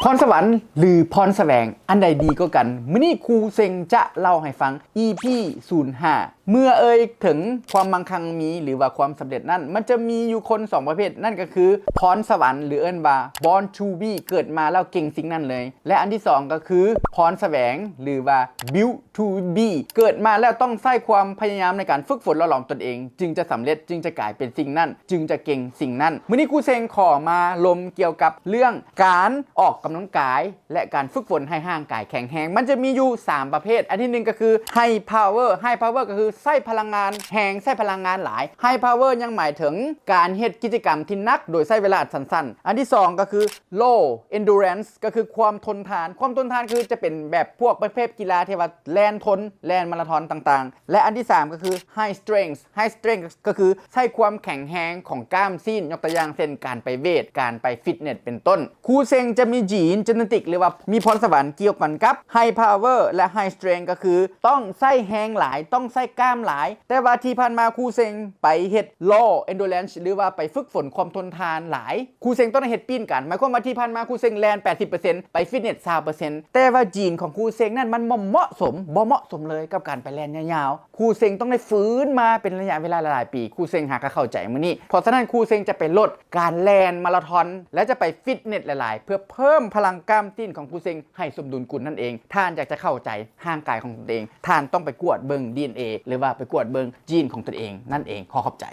ພອນສະຫວັນ ຫຼື ພອນສະແຫວງ ອັນໃດດີກວ່າກັນ? ມື້ນີ້ຄູເຊັງຈະເລົ່າໃຫ້ຟັງ ອີພີ ສູນຫ້າ ເມື່ອເອີ່ຍເຖິງຄວາມມັ່ງຄັ່ງມີ ຫຼືວ່າຄວາມສຳເລັດນັ້ນ ມັນຈະມີຢູ່ຄົນສອງປະເພດ ນັ້ນກໍຄື ພອນສະຫວັນ ຫຼື ເອີ້ນວ່າ Born to be ເກີດມາແລ້ວເກັ່ງສິ່ງນັ້ນເລີຍ ແລະ ອັນທີສອງກໍຄື ພອນສະແຫວງ ຫຼືວ່າ Built to be ເກີດມາແລ້ວຕ້ອງໃຊ້ຄວາມພະຍາຍາມໃນການຝຶກຝົນຫຼໍ່ຫຼອມຕົນເອງ ຈຶ່ງຈະສຳເລັດ ຈຶ່ງຈະກາຍເປັນສິ່ງນັ້ນ ຈຶ່ງຈະເກັ່ງສິ່ງນັ້ນ. ມື້ນີ້ຄູເຊັງຂໍມາລົມກ່ຽວກັບເລື່ອງການອອກກຳລັງກາຍ ແລະ ການຝຶກຝົນໃຫ້ຮ່າງກາຍແຂງແຮງ ມັນຈະມີຢູ່ສາມປະເພດ. ອັນທີໜຶ່ງກໍຄື High Power High Power ກໍຄືໃຊ້ພະລັງງານແຮງ ໃຊ້ພະລັງງານຫຼາຍ. High Power ຍັງໝາຍເຖິງການເຮັດກິດຈະກຳທີ່ໜັກໂດຍໃຊ້ເວລາອັນສັ້ນໆ. ອັນທີສອງກໍຄື Low Endurance ກໍຄືຄວາມທົນທານ. ຄວາມທົນທານຄືຈະເປັນແບບພວກປະເພດກິລາທີ່ວ່າແລ່ນທົນ ແລ່ນມາລາທອນຕ່າງໆ ແລະ ອັນທີສາມກໍຄື High Strength High Strength ກໍຄືໃຊ້ຄວາມແຂງແຮງຂອງກ້າມຊີ້ນ ຍົກຕົວຢ່າງເຊັ່ນ ການໄປເວດ ການໄປຟິດເນັດ ເປັນຕົ້ນ. ຄູເຊັງຈະມີ gene genetic ຫຼືວ່າມີພອນສະຫວັນກ່ຽວກັນກັບ High Power ແລະ High Strength ກໍຄືຕ້ອງໃຊ້ແຮງຫຼາຍ ຕ້ອງໃຊ້ກ້າມຫຼາຍ. ແຕ່ວ່າທີ່ຜ່ານມາຄູເຊັງໄປເຮັດ Low Endurance ຫຼືວ່າໄປຝຶກຝົນຄວາມທົນທານຫຼາຍ ຄູເຊັງຕ້ອງໄດ້ເຮັດປີ້ນກັນ ໝາຍຄວາມວ່າທີ່ຜ່ານມາຄູເຊັງແລ່ນແປດສິບເປີເຊັນ ໄປຟິດເນັດຊາວເປີເຊັນ ແຕ່ວ່າ gene ຂອງຄູເຊັງນັ້ນມັນບໍ່ເໝາະສົມ ບໍ່ເໝາະສົມເລີຍກັບການໄປແລ່ນຍາວໆ. ຄູເຊັງຕ້ອງໄດ້ຟື້ນມາເປັນໄລຍະເວລາຫຼາຍໆປີ ຄູເຊັງຫາກໍເຂົ້າໃຈມື້ນີ້. ເພາະສະນັ້ນຄູເຊັງຈະໄປລົດການແລ່ນມາລາທອນ ແລະ ຈະໄປຟິດເນັດຫຼາຍໆ ເພື່ອເພີ່ມພະລັງກ້າມຕີນຂອງຄູເຊັງໃຫ້ສົມດຸນກຸນນັ້ນເອງ. ທ່ານຢາກຈະເຂົ້າໃຈຮ່າງກາຍຂອງຕົນເອງ ທ່ານຕ້ອງໄປກວດເບິ່ງ ດີເອັນເອ ຫຼືວ່າໄປກວດເບິ່ງ gene ຂອງຕົນເອງນັ້ນເອງ. ຂໍຂອບໃຈ.